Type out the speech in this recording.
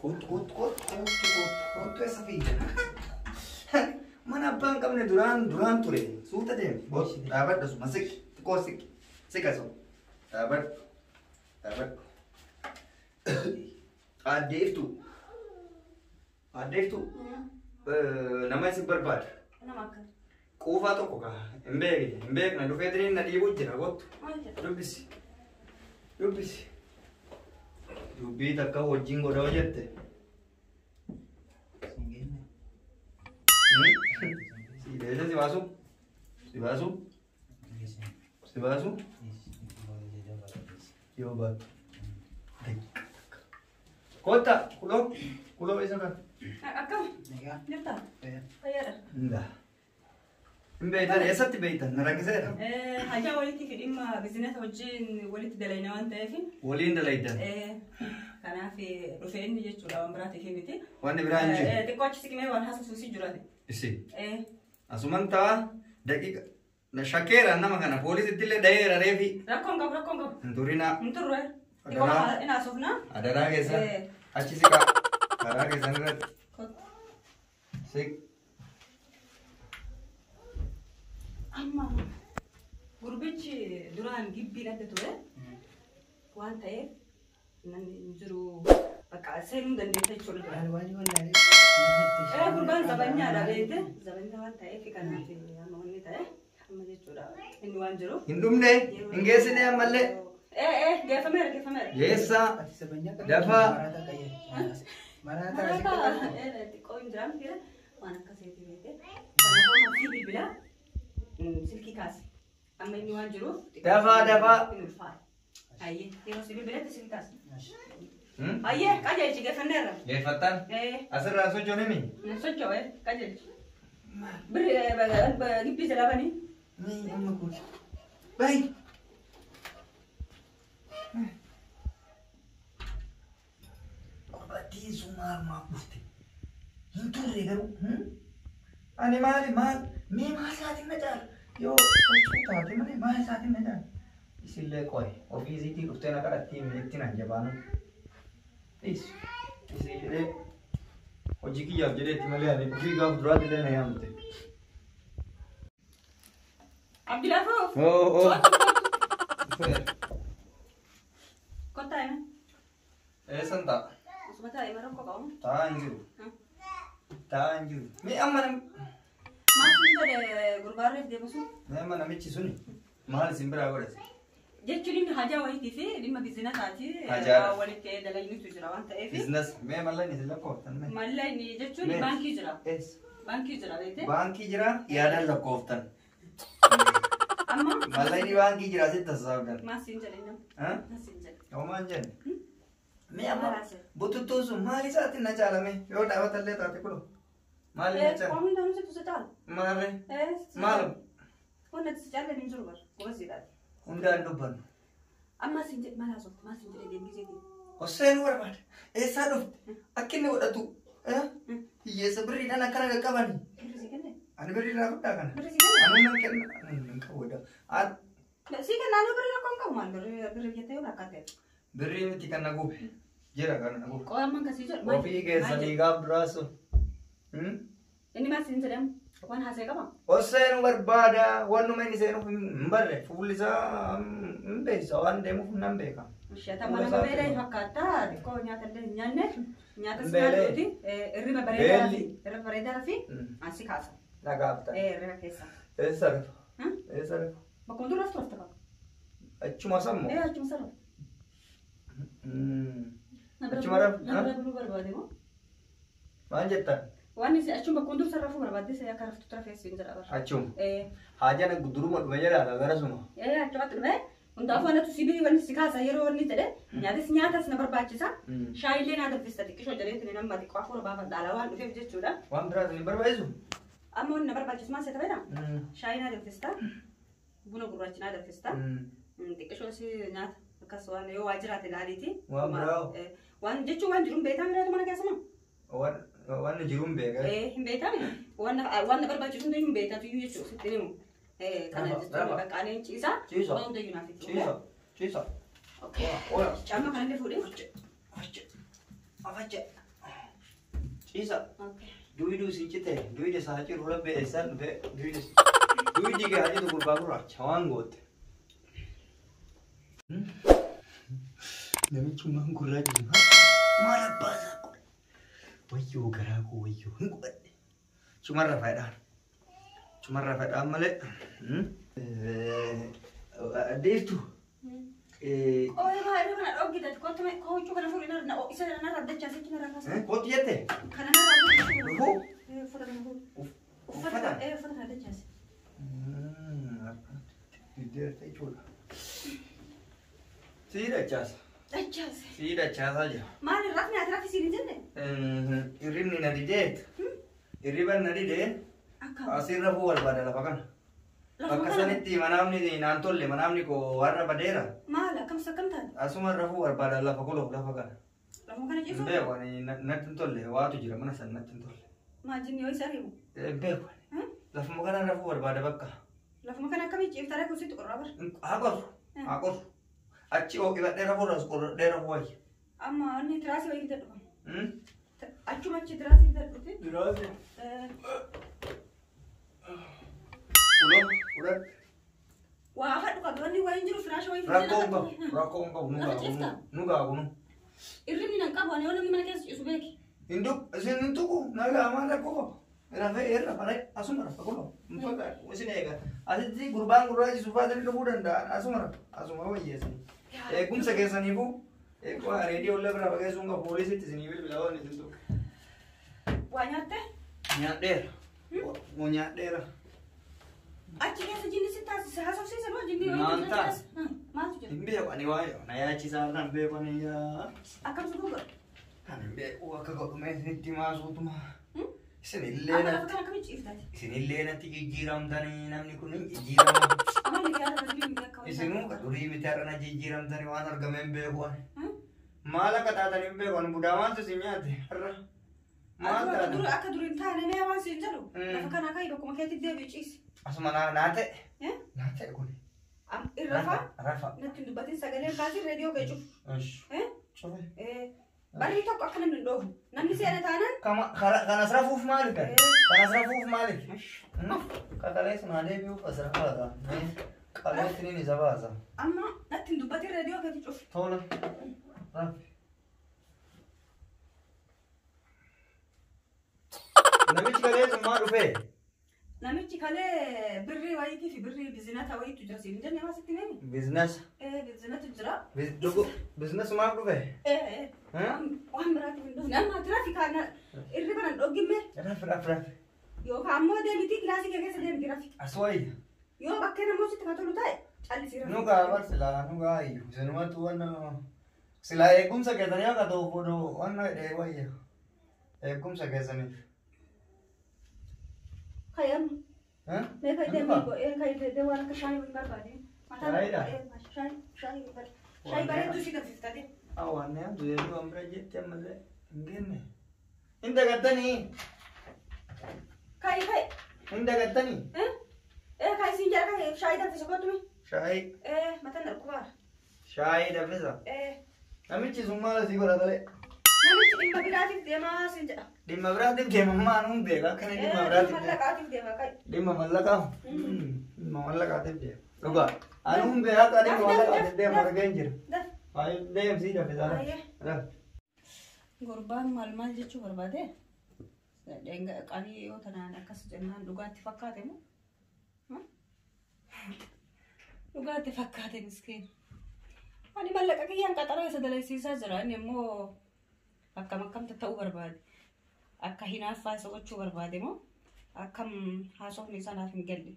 Kottu kottu kottu kottu kottu kottu eessa fiigda? Mana abbaa hin qabne duraan duraan ture. Suuta deemi. Kottu dhaabadhu asuma siqi. Xiqqoo siqi. Siqa asuma. Dhaabadhu. Dhaabadhu. Aaddee Iftuu. Aaddee Iftuu. Nama isin barbaada. Nama akkam. Quufaa tokko kaa hin beekne hin beekne dhufee tiniin na dhiibuu jira kottu. Maal jedha? Dubbisi. Dubbisi. Dubbii takka wajjin godha hoo jette. Si beese si baasu. Si baasu. Si baasu. Yoo baatu. Kotta kuloo kuloo isa kan. Akkam? Jirta? Fayyaadha. Inda. Hin beektan eessatti beektan na rakkiseera. Hajaa walitti fi dhimma bizinasa wajjin walitti dalayna waan ta'eef. Waliin dalaydan. Kanaaf dhufee inni jechuudha waan biraatiif miti. Wanni biraa hin jiru. Xiqqoo achi siqimee waan haasofsiisuu jiraate. Isi. Asuman ta'a daqiiqa. Na shakkeera nama kana poolisitti illee dhaheera reefi. Rakkoon qabu rakkoon qabu. Hin turinaa. Hin turre. Xiqqoo Adaraa. hin haasofnaa. Adaraa keessan. Achi siqaa. Karaa keessan irratti. Siq. Amma gurbichi duraan gibbiin adda ture waan ta'eef namni hin jiru bakka seenuu dandeessa jechuudha duraan. Gurbaan zabanyaadha beekte zabanyaa waan ta'eef kanaaf amma wanni ta'e amma jechuudha inni waan jiruuf. Hin dhumne hin geessine ammallee. Geeffameera geeffameera. Geessaa. Dafaa. Maraataa xiqqoo hin jiraan fira waan akkasiiti beekte. Kanaafuu amma fi bilbila silkii kaase. Amma inni waan jiruuf. Dafaa dafaa. Hin ulfaata. Hayyee yeroo si bilbilatti silkii kaase. Hayyee qajeelchi geeffanneerra. Geeffattan. Asirraa sochoone mi? Hin socho'e qajeelchi. Birri gibbii jalaa banii. Ni amma kun. Bayi. Qurbattiin sun maalumaaf dhufte? Hin turre garuu. Ani maali maal mee maal isaatiin na caala? Yoo huccuu taate malee maal isaatiin na caala? Isillee qoy ofii isiitii dhuftee na kadhattii itti nan jabaanu. Dhiisi. Isii jedhee hojii kiyyaaf jedheetti malee ani ofii gaaf duraatti illee na yaamte. Abdilaafoo. Oo oo. Kottaa hima. Eessan ta'a? Osuma taa'e mara rakkoo qabu. Taa'aa hin jiru. Taa'aa hin jiru. Mee amma nam Maal siin jedhe gurbaarreef deebisu? mee amma namichi suni maal isin biraa godhate? Jechuun inni hajaa wayiitii fi dhimma biizinasaati. Hajaadha. Walitti dalaynutu jira waan ta'eef. Biizines mee mallan isin lakkooftan mee? Mallayni jechuun Mee? baankii jira. Eessa? Baankii jira beekte. Baankii jira yaadan lakkooftan. Amma Mallayni baankii jira asitti tasaabdan. maal siin jedhe nama? Ha? Maal siin jedhe? Homaa hin jenne. Mee amma Maal haasa'e? bututtuun sun maal isaatiin na caalame yoo dhaabatallee taate kulo. Maaliin na caala? Waan hundaanuu situ si caala. Maarree? Maalum? Wanni ati si caalan hin jiru bara. Gobasiidhaati. Hundaan dubbannu. Amma siin jedhe maal haasofte? Maal siin jedhe deemgiseetii? Hosseenuu barbaada. Eessaa dhufte? Akka inni godhatu. Hiyyeessa birriidhaan akkana qaqqabani. Birri si kenne? Ani birriidhaa fudhaa kana. Birri si kenne? Ani nan kenna. Ani hin qabu edaa. Si kennaan birri rakkoo hin qabu maal birri birri jettee yoo lakkaate. Birrii miti kan na gube. Jira kan na gube. Qo'amman kan kasii jedhu. Ofii keessanii gaaf duraa sun. Inni maal siin jedhamu? Waan haasa'e qaba? Hosseenuu barbaada. Wannuma inni seenuuf hin barre. Fuulli isaa hin beeksisa. Waan deemuuf nan beeka. Ishata mana beela'e fakkaata. Xiqqoo nyaata illee hin nyaanne. Nyaata si Beela'e. nyaatuuti. Irriba bareedaa Beelli. fi irriba bareedaa fi ansi kaasa. Nagaafta. Irriba keessa. Eessa rafu? Eessa rafu? Bakkuma dur raftu rafta qaba. Achuma sammoo. Achuma sarara. Achuma rafu? Na bira buluu barbaade moo? Maal jettan? Waan isin achuma bakkuma dur sarrafuu barbaadde isa akka raftu tura feessu hin jedha bara. Achuma. Haajaan duruma dhume jedhaa gara suma. Achumatti dhume. Hundaafuu anatu si birii wanni si kaasa yeroo wanni jedhe nyaatis nyaatas na barbaachisa. Shaayillee naa danfista xiqqishoo jedheetu nama xiqqoo hafuura baafadha alaa waan dhufeef jechuudha. Waan biraas hin barbaachisu? Amma wanni na barbaachisu maal seeta beektaa? Shaayii naa danfista. Buna gurraachi naa danfista. Xiqqishoo si nyaata akkas waan yoo waa jiraate laaliiti. Waan biraa? Waan jechuun waan jiru hin beektaa miraatu mana keessa moo? Waan jiru hin beekaa. Hin beektaa waan na barbaachisu hundayyuu hin beektaa tuyyuu jechuudha sitti himu. Kana jechuun bakka ani ciisa. Ciisa. Waan hundayyuu naaf itti. Ciisa. Ciisa. Caamma kanallee fuudhee. Afacha. Ciisa. Okay. Duwiduu isin cite duwidi isaa ciru rabbi eessaan dhufe duwidi duwidi kee haa citu gurbaa gurraacha waan goote. Namichummaan gurraachi sun maal abbaa isaa godhe? Wayyoo garaa koo wayyoo hin qubadhe. Cumarra fedhaan. Cumarra fedhaan malee. Deeftu. Ooyee maa irra kana dhoggite kottu mee huccuu kana fuudhi narra isa narra dachaas jechuun narra kaasa. Kottu jette? Kana narra fuudhi. Dhufuu? Uffata kana fuudhi. Uffata? Uffata kana dachaas. Diddeerta jechuudha. Sii dachaasa. Dachaas. Sii dachaasaa jira. Maal rafni ati rafi siin hin jenne? Hirribni na dideet. Hirriban na didee. Akkam. Asirra fuu barbaada lafa kana. Lafuma Bakka kana. sanitti manaamni naan tolle manaamni koo warra badeera. Maal akkamsa akkam taate? Asuma rafuu barbaada lafa koloo lafa kana. Lafuma kana Hin ciisuu? beeku ani natti hin tolle waatu jira mana san natti hin tolle. Maal jinni yoo isa ari'u? Hin beeku ani. Lafuma kana rafuu barbaada bakka. Lafuma kana akkamii ciifta reefu sitti qorraa bara. Haa qorru haa qorru. Achi ho'ifadhee rafuu irras qorradhee rafuu wayya. Amma inni tiraasii wayii fidadhu. Achuma achi tiraasii fidadhuti. Tiraasii. Uloo fudhadhu. Waa afadhu qabdu wanni wayiin jiru firaasha wayii Rakkoo hin qabu rakkoo hin qabu nu Lafa gaa ciifta? nu gaa kunu. Irribni nan qabu ani yoo namni mana keessa ciisu beeki. Hindu isin hin tuqu nagaa maal rakkoo qaba. Rafee irra faree asuma rafa kunoo hin fagaatu isin eega. Asitti gurbaan gurraachi sufaatanii dhufuu danda'a asuma rafa asuma wayyeessin. Eegumsa keessaniifuu eeguma reediyoo illee bira fageessuun qabu poolisitti isinii bilbila waan isin tuqu. Waa nyaatte? Nyaadheera. Nyaadheera. Achi keessa jinni si taasise haasofsiisa moo jinni wayii Naan jira taas. keessa? Maaltu jira? Hin beeku ani waa'ee na yaachisaa irra hin beeku ani yaa. Akkam si gogaa? Kan hin beeku akka godhume isinitti maasuutuma. Isinillee Amma lafa natti kana akkamitti ciiftaati? isinillee natti jijjiiramtanii namni kun hin jijjiirama. Amalli kee har'a durii miti akka wayii. Isinuu ka durii miti har'a na jijjiiramtanii waan argame hin beeku ani. Maal akka taatan hin beeku ani budaa maaltu isin nyaate har'a? Maal Akka taatan? akka durii hin taane mee waan siin jedhu lafa kana ka'i bakkuma keetti deebi'i ciisi. Asuma naa ta'e. Naa ta'e kun. Irra faa Rafa. natti hin dubbatin sagaleen kaasii reediyoo kee cufu. Cufe. Barri tokko akka namni hin dhoofu. Namni seena taanaan. Kan as rafuuf maali kan? Kan as rafuuf maali? Qaqalees naa deebi'uuf as rafaata. Qaleessiniin isa baasa. Amma natti hin dubbatin reediyoo keetti cufu. Tola. Rafi. Namichi kaleessummaa dhufee. Namichi kalee birrii wayiitii fi birrii bizinata wayiitu jira siin jenne maa sitti neemi? Biizinasa. Bizinatu jira. Biizinasumaaf dhufee? Waan biraatiif hin dhufne. Amma tiraafikaa irriba nan dhoggimme Rafi rafi rafi. yookaan ammoo deemiti kilaasii kee keessa deemti rafi. As wayya. Yoo bakkee namoo sitti ka tolu ta'e callisii rafi. Nu gaa bar silaa nu gaa iyyuu. Isinumatu wanna silaa eegumsa keessanii akka ta'u godhu wanna jedhee wayya. Eegumsa keessaniif. Kayyamma. Mee kayi deemee kayi waan akka shaayii wayii barbaade. Shaayiidha? Shaayii shaayii barbaade. Shaayii bareedduu si danfiftate. Waan nyaatu yeroo an bira jetti ammallee hin genne. Hin dagattanii? Kayi kayi. Hin dagattanii? Kayi siin jedha kayi shaayii danfise kottu mee. Shaayii. Mataan dhukkubaara. Shaayii danfisa. Namichi sun maal asii godha malee? Namichi dhimma biraatiif deemaa siin jedha. Dhimma biraatiif deema maa nuun beeka akkana dhimma biraatiif deema. Mallaqaatiif deema kayi. Dhimma mallaqaa? Dhimma mallaqaatiif deema. Dhugaa. Ani hun beeka akka dhimma mallaqaatiif deemu argee hin jira. Daf. Deemsii danfisaa. Gurbaan maal maal jechuu barbaade? Qanii yoo tanaan akkas jennaan dhugaatti fakkaate moo? Dhugaatti fakkaate miskiin. Ani mallaqa kiyyaan qaxaroo isa dalagsiisaa jira. Inni immoo akkam akkam ta'uu barbaade? Akka hinaaffaa isa gochuu barbaade moo? Akkam haasofni isaa naaf hin galle.